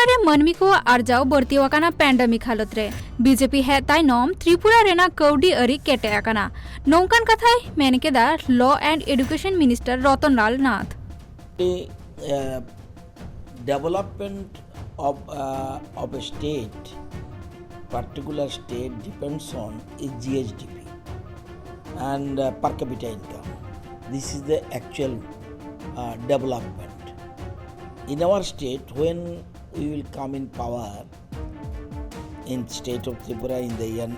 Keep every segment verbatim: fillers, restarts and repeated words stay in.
ᱨᱮ ᱢᱟᱹᱱᱢᱤ ᱠᱚᱣᱟᱜ ᱟᱨᱡᱟᱣ ᱵᱟᱹᱲᱛᱤ ᱟᱠᱟᱱᱟ ᱯᱮᱱᱰᱮᱢᱤᱠ ᱦᱟᱞᱚᱛ ᱨᱮ᱾ ᱵᱤᱡᱮᱯᱤ ᱦᱮᱡ ᱛᱟᱭᱱᱚᱢ ᱛᱨᱤᱯᱩᱨᱟ ᱨᱮᱱᱟᱜ ᱠᱟᱹᱣᱰᱤ ᱟᱹᱨᱤ ᱠᱮᱴᱮᱡ ᱟᱠᱟᱱᱟ, ᱱᱚᱝᱠᱟᱱ ᱠᱟᱛᱷᱟᱭ ᱢᱮᱱ ᱠᱮᱫᱟ law and education minister Ratan Lal Nath. The uh, development of, uh, of a state, particular state, depends on its G H D P and uh, per capita income. This is the actual uh, development. In our state, when we will come in power in state of Tripura in the year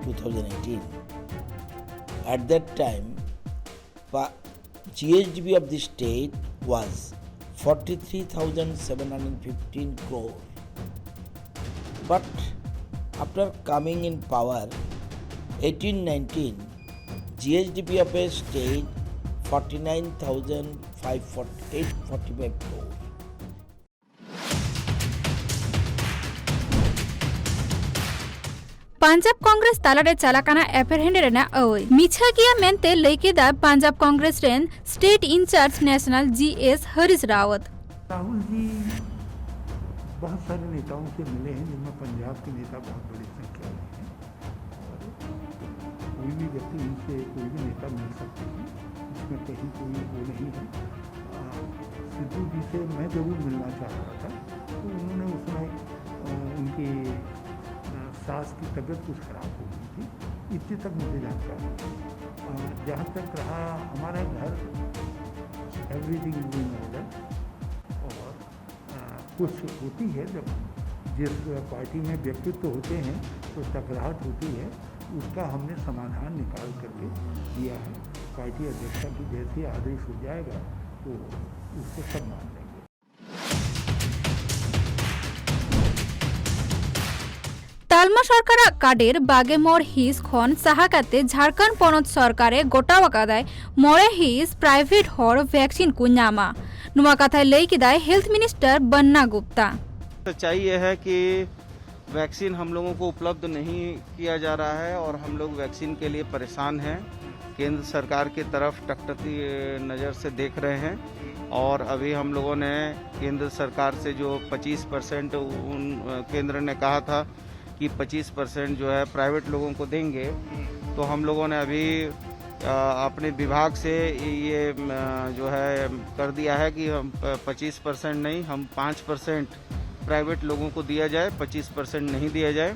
two thousand eighteen, at that time, pa- G H D P of the state was forty-three thousand seven hundred fifteen crore. But after coming in power, eighteen nineteen, G H D P of a state forty-nine thousand five forty-eight forty-five crore. Punjab Congress ᱛᱟᱞᱟᱨᱮ ᱪᱟᱞᱟᱜ ᱠᱟᱱᱟ ᱮᱯᱮᱨᱦᱮᱸᱰᱮ ᱨᱮᱱᱟᱜ ᱟᱹᱭ᱾ ᱢᱤᱪᱷᱟᱹ ᱜᱮᱭᱟ ᱢᱮᱱᱛᱮ ᱞᱟᱹᱭ ᱠᱮᱫᱟ ᱯᱟᱧᱡᱟᱵ ᱠᱚᱝᱜᱨᱮᱥ ᱨᱮᱱ state in charge national G S Harish Rawat. Rahul ji बहुत सारे नेताओं से मिले हैं, जिनमें पंजाब के नेता बहुत बड़ी संख्या में हैं। और कोई भी व्यक्ति उनसे, कोई भी नेता मिल सकते हैं, इसमें कहीं कोई वो नहीं है। आ, सिद्धू जी से मैं जरूर मिलना चाह रहा था, तो उन्होंने उस समय आ, उनकी आ, सास की तबीयत कुछ खराब हो गई थी, इतनी तक मुझे जानकारी है। आ, जहाँ तक रहा हमारा घर, everything is in order। और आ, कुछ होती है, जब जिस पार्टी में व्यक्तित्व होते हैं तो टकराहट होती है, उसका हमने समाधान निकाल करके दिया है। पार्टी अध्यक्षता की जैसे आदेश हो जाएगा तो उसको सब मान लेंगे। ᱛᱟᱞᱢᱟ ᱥᱚᱨᱠᱟᱨᱟᱜ ᱠᱟᱰᱮᱨ ᱵᱟᱜᱮ ᱢᱚᱬ ᱦᱤᱸᱥ ᱠᱷᱚᱱ ᱥᱟᱦᱟ ᱠᱟᱛᱮ ᱡᱷᱟᱲᱠᱷᱚᱸᱰ ᱯᱚᱱᱚᱛ ᱥᱚᱨᱠᱟᱨ ᱮ ᱜᱚᱴᱟᱣ ᱟᱠᱟᱫᱟᱭ ᱢᱚᱬᱮ ᱦᱤᱸᱥ ᱯᱨᱟᱭᱵᱷᱮᱴ ᱦᱚᱲ ᱵᱷᱮᱠᱥᱤᱱ ᱠᱚ ᱧᱟᱢᱟ᱾ ᱱᱚᱣᱟ ᱠᱟᱛᱷᱟᱭ ᱞᱟᱹᱭ ᱠᱮᱫᱟᱭ ᱦᱮᱞᱛᱷ ᱢᱤᱱᱤᱥᱴᱟᱨ ᱵᱟᱱᱱᱟ ᱜᱩᱯᱛᱟ᱾ सच्चाई यह है कि वैक्सीन हम लोगों को उपलब्ध नहीं किया जा रहा है और हम लोग वैक्सीन के लिए परेशान हैं। केंद्र सरकार की तरफ टकटकी नज़र से देख रहे हैं। और अभी हम लोगों ने केंद्र सरकार से जो पच्चीस परसेंट उन, अ, केंद्र ने कहा था कि पच्चीस परसेंट जो है प्राइवेट लोगों को देंगे, तो हम लोगों ने अभी, अ, अपने विभाग से ये, अ, जो है कर दिया है कि हम प-, पच्चीस परसेंट नहीं, हम पाँच परसेंट प्राइवेट लोगों को दिया जाए, पच्चीस परसेंट नहीं दिया जाए।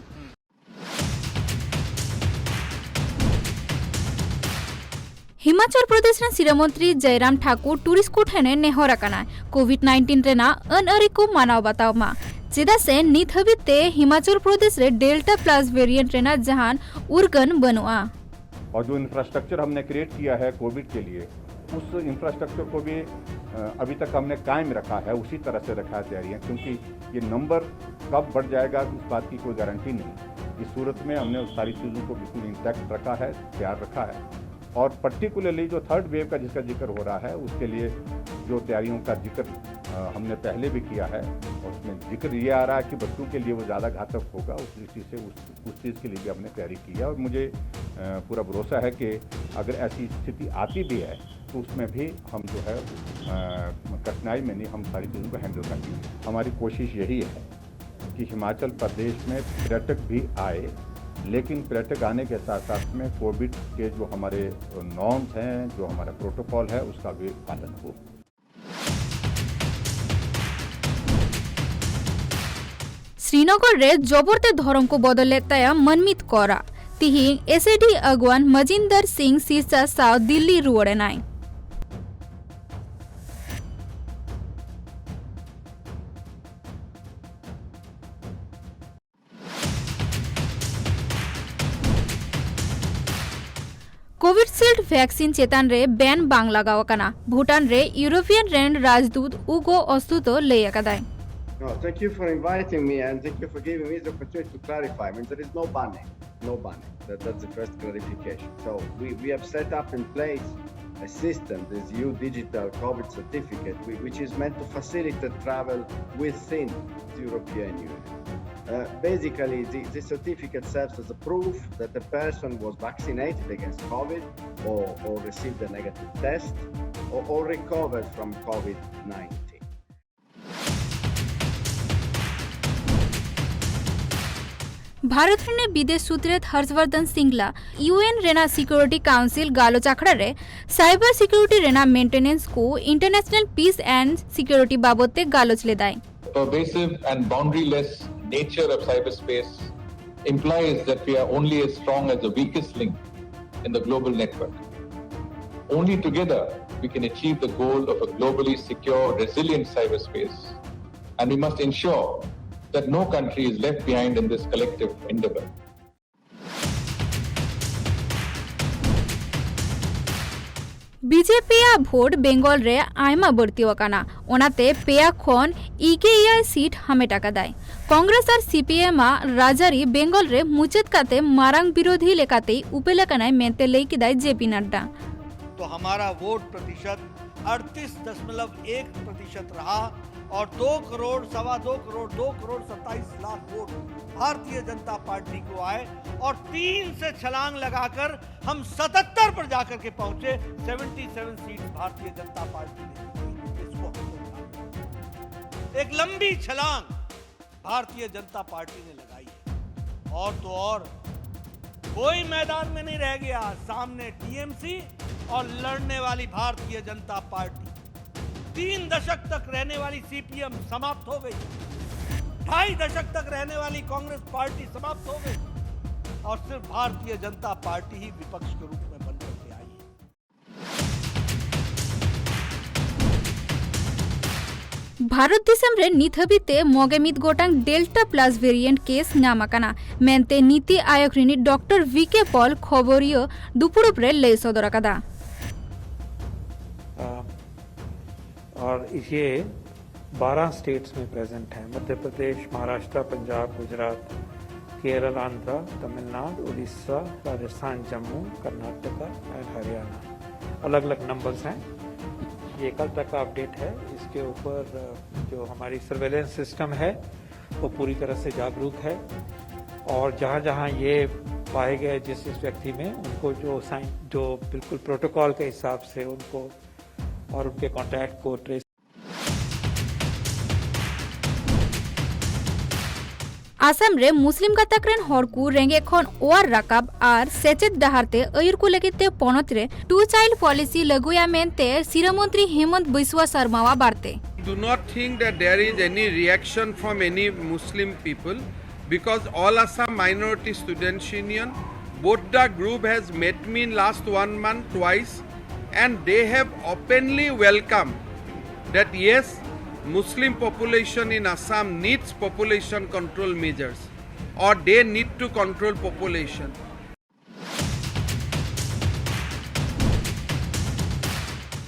ᱦᱤᱢᱟᱪᱚᱞ ᱯᱨᱚᱫᱮᱥ ᱨᱮᱱ ᱥᱤᱨᱟᱹ ᱢᱚᱱᱛᱨᱤ ᱡᱟᱭᱨᱟᱢ ᱴᱷᱟᱠᱩᱨ ᱴᱩᱨᱤᱥᱴ ᱠᱚ ᱴᱷᱮᱱ ᱮ ᱱᱮᱦᱚᱨ ᱟᱠᱟᱱᱟ, ᱠᱳᱵᱷᱤᱰ ᱱᱟᱭᱤᱱᱴᱤᱱ ᱨᱮᱱᱟᱜ ᱟᱹᱱ ᱟᱹᱨᱤ ᱠᱚ ᱢᱟᱱᱟᱣ ᱵᱟᱛᱟᱣ ᱢᱟ, ᱪᱮᱫᱟᱜ ᱥᱮ ᱱᱤᱛ ᱦᱟᱹᱵᱤᱡ ᱛᱮ ᱦᱤᱢᱟᱪᱚᱞ ᱯᱨᱚᱫᱮᱥ ᱨᱮ ᱰᱮᱞᱴᱟ ᱯᱞᱟᱥ ᱵᱷᱮᱨᱤᱭᱮᱱᱴ ᱨᱮᱱᱟᱜ ᱡᱟᱦᱟᱱ ᱩᱨᱜᱟᱹᱱ ᱵᱟᱹᱱᱩᱜᱼᱟ᱾ और जो इंफ्रास्ट्रक्चर हमने क्रिएट किया है कोविड के लिए, उस इंफ्रास्ट्रक्चर को भी अ, अभी तक हमने कायम रखा है, उसी तरह से रखा है तैयारियां, क्योंकि ये नंबर कब बढ़ जाएगा, इस बात की कोई गारंटी नहीं। इस सूरत में हमने उस सारी चीज़ों को बिल्कुल इंटैक्ट रखा है, तैयार रखा है। और पर्टिकुलरली जो थर्ड वेव का जिसका जिक्र हो रहा है, उसके लिए जो तैयारियों का जिक्र अ, हमने पहले भी किया है, और उसमें जिक्र ये आ रहा है कि बच्चों के लिए वो ज़्यादा घातक होगा, उस दृष्टि से उस उस चीज़ के लिए भी हमने तैयारी की है। और मुझे अ, पूरा भरोसा है कि अगर ऐसी स्थिति आती भी है, तो उसमें भी हम जो है अ, कठिनाई में नहीं, हम सारी चीज़ों को हैंडल करेंगे। हमारी कोशिश यही है कि हिमाचल प्रदेश में पर्यटक भी आए, लेकिन पर्यटक आने के साथ साथ में कोविड के जो हमारे नॉर्म्स हैं, जो हमारा प्रोटोकॉल है, उसका भी पालन हो। ᱥᱨᱤᱱᱚᱜᱚᱨ ᱨᱮ ᱡᱚᱵᱚᱨ ᱛᱮ ᱫᱷᱚᱨᱚᱢ ᱠᱚ ᱵᱚᱫᱚᱞ ᱞᱮᱫ ᱛᱟᱭᱟ ᱢᱟᱹᱱᱢᱤᱛ ᱠᱚᱨᱟ᱾ ᱛᱤᱦᱤᱧ ᱮᱥᱮᱰᱤ ᱟᱜᱣᱟᱱ ᱢᱟᱡᱤᱱᱫᱟᱨ ᱥᱤᱝ ᱥᱤᱨᱥᱟ ᱥᱟᱶ ᱫᱤᱞᱞᱤ ᱨᱩᱣᱟᱹᱲ ᱮᱱᱟᱭ᱾ ᱠᱳᱵᱷᱤᱰᱥᱤᱞᱰ ᱵᱷᱮᱠᱥᱤᱱ ᱪᱮᱛᱟᱱ ᱨᱮ ᱵᱮᱱ ᱵᱟᱝ ᱞᱟᱜᱟᱣ ᱟᱠᱟᱱᱟ᱾ ᱵᱷᱩᱴᱟᱱ ᱨᱮ ᱤᱭᱩᱨᱳᱯᱤᱭᱟᱱ ᱨᱮᱱ ᱨᱟᱡᱽᱫᱩᱛ ᱩᱜᱳ ᱚᱥᱛᱩᱛᱚ ᱞᱟᱹᱭ ᱟᱠᱟᱫᱟᱭ᱾ No, thank you for inviting me and thank you for giving me the opportunity to clarify. I mean, there is no banning, no banning. That, that's the first clarification. So we, we have set up in place a system, this E U digital COVID certificate, whi- which is meant to facilitate travel within the European Union. Uh, basically, the, the certificate serves as a proof that the person was vaccinated against COVID or, or received a negative test. or, or recovered from COVID nineteen. Bharat ᱨᱤᱱᱤᱡ ᱵᱤᱫᱮᱥ ᱥᱩᱛᱨᱮᱛ ᱦᱚᱨᱥᱵᱚᱨᱫᱷᱚᱱ ᱥᱤᱝᱞᱟ U N ᱨᱮᱱᱟᱜ security council ᱜᱟᱞᱚᱪ ᱟᱠᱷᱲᱟ ᱨᱮ cyber security ᱨᱮᱱᱟᱜ maintenance ᱠᱚ international piece and security ᱵᱟᱵᱚᱛ ᱛᱮ ᱜᱟᱞᱚᱪ ᱞᱮᱫᱟᱭ᱾ Pervasive and boundaryless nature of cyberspace implies that we are only as strong as the weakest link in the global network. Only together we can achieve the goal of a globally secure, resilient cyberspace, and we must ensure that no country is left behind in this collective endeavor. BJP ᱭᱟᱜ ᱵᱷᱳᱴ ᱵᱮᱝᱜᱚᱞ ᱨᱮ ᱟᱭᱢᱟ ᱵᱟᱹᱲᱛᱤ ᱟᱠᱟᱱᱟ, ᱚᱱᱟᱛᱮ ᱯᱮᱭᱟ ᱠᱷᱚᱱ ᱤᱜᱮ ᱮᱭᱟᱭ seat ᱦᱟᱢᱮᱴ ᱟᱠᱟᱫᱟᱭ᱾ ᱠᱚᱝᱜᱨᱮᱥ ᱟᱨ ᱥᱤᱯᱤᱟᱭᱮᱢ ᱟᱜ ᱨᱟᱡᱽᱟᱹᱨᱤ ᱵᱮᱝᱜᱚᱞ ᱨᱮ ᱢᱩᱪᱟᱹᱫ ᱠᱟᱛᱮ ᱢᱟᱨᱟᱝ ᱵᱤᱨᱳᱫᱷᱤ ᱞᱮᱠᱟᱛᱮᱭ ᱩᱯᱮᱞ ᱟᱠᱟᱱᱟᱭ ᱢᱮᱱᱛᱮ ᱞᱟᱹᱭ ᱠᱮᱫᱟᱭ ᱡᱮ ᱯᱤ ᱱᱟᱰᱰᱟ᱾ तो हमारा वोट प्रतिशत अड़तीस दशमलव एक प्रतिशत रहा और दो करोड़, सवा दो करोड़, दो करोड़ सत्ताईस लाख वोट भारतीय जनता पार्टी को आए और तीन से छलांग लगाकर हम सतहत्तर पर जाकर के पहुंचे। सतहत्तर सीट भारतीय जनता पार्टी ने जीती, इसको हम लोग ध्यान रखें। एक लंबी छलांग भारतीय जनता पार्टी ने लगाई है। और तो और, कोई मैदान में नहीं रह गया। सामने टीएमसी और लड़ने वाली भारतीय जनता पार्टी। तीन दशक तक रहने वाली सीपीएम समाप्त हो गई, ढाई दशक तक रहने वाली कांग्रेस पार्टी समाप्त हो गई और सिर्फ भारतीय जनता पार्टी ही विपक्ष के रूप में बन करके आई है। ᱵᱷᱟᱨᱚᱛ ᱫᱤᱥᱚᱢ ᱨᱮ ᱱᱤᱛ ᱦᱟᱹᱵᱤᱡ ᱛᱮ ᱢᱚᱜᱮ ᱢᱤᱫ ᱜᱚᱴᱟᱝ ᱰᱮᱞᱴᱟ ᱯᱞᱟᱥ ᱵᱷᱮᱨᱤᱭᱮᱱᱴ ᱠᱮᱥ ᱧᱟᱢ ᱟᱠᱟᱱᱟ ᱢᱮᱱᱛᱮ ᱱᱤᱛᱤ ᱟᱭᱳᱜᱽ ᱨᱤᱱᱤᱡ ᱰᱚᱠᱴᱚᱨ ᱵᱷᱤ ᱠᱮ ᱯᱚᱞ ᱠᱷᱚᱵᱚᱨᱤᱭᱟᱹ ᱫᱩᱯᱲᱩᱵ ᱨᱮ ᱞᱟᱹᱭ ᱥᱚᱫᱚᱨ ᱟᱠᱟᱫᱟ᱾ और ये बारह स्टेट्स में प्रेजेंट है, मध्य प्रदेश, महाराष्ट्र, पंजाब, गुजरात, केरल, आंध्र, तमिलनाडु, उड़ीसा, राजस्थान, जम्मू, कर्नाटका एंड हरियाणा। अलग अलग नंबर्स हैं। ये कल तक का अपडेट है। इसके ऊपर जो हमारी सर्वेलेंस सिस्टम है, वो पूरी तरह से जागरूक है और जहाँ जहाँ ये पाए गए जिस जिस व्यक्ति में, उनको जो साइन, जो बिल्कुल प्रोटोकॉल के हिसाब से उनको ᱦᱚᱨ ᱯᱮ ᱠᱚᱱᱴᱟᱠᱴ ᱠᱳᱨᱴ ᱨᱮ᱾ ᱟᱥᱟᱢ ᱨᱮ ᱢᱩᱥᱞᱤᱢ ᱜᱟᱛᱟᱠ ᱨᱮᱱ ᱦᱚᱲ ᱠᱚ ᱨᱮᱸᱜᱮᱡ ᱠᱷᱚᱱ ᱚᱣᱟᱨ ᱨᱟᱠᱟᱵ ᱟᱨ ᱥᱮᱪᱮᱫ ᱰᱟᱦᱟᱨ ᱛᱮ ᱟᱹᱭᱩᱨ ᱠᱚ ᱞᱟᱹᱜᱤᱫ ᱛᱮ ᱯᱚᱱᱚᱛ ᱨᱮ ᱴᱩ ᱪᱟᱭᱤᱞᱰ ᱯᱚᱞᱤᱥᱤ ᱞᱟᱹᱜᱩᱭᱟ ᱢᱮᱱᱛᱮ ᱥᱤᱨᱟᱹ ᱢᱚᱱᱛᱨᱤ ᱦᱤᱢᱚᱱᱛ ᱵᱤᱥᱣᱟ ᱥᱚᱨᱢᱟᱣᱟᱜ ᱵᱟᱨᱛᱮ᱾ Do not think that there is any reaction from any Muslim people, because All Assam Minority Students Union, Bodda group has met me in last one month twice, and they have openly welcomed that yes, Muslim population in Assam needs population control measures, or they need to control population.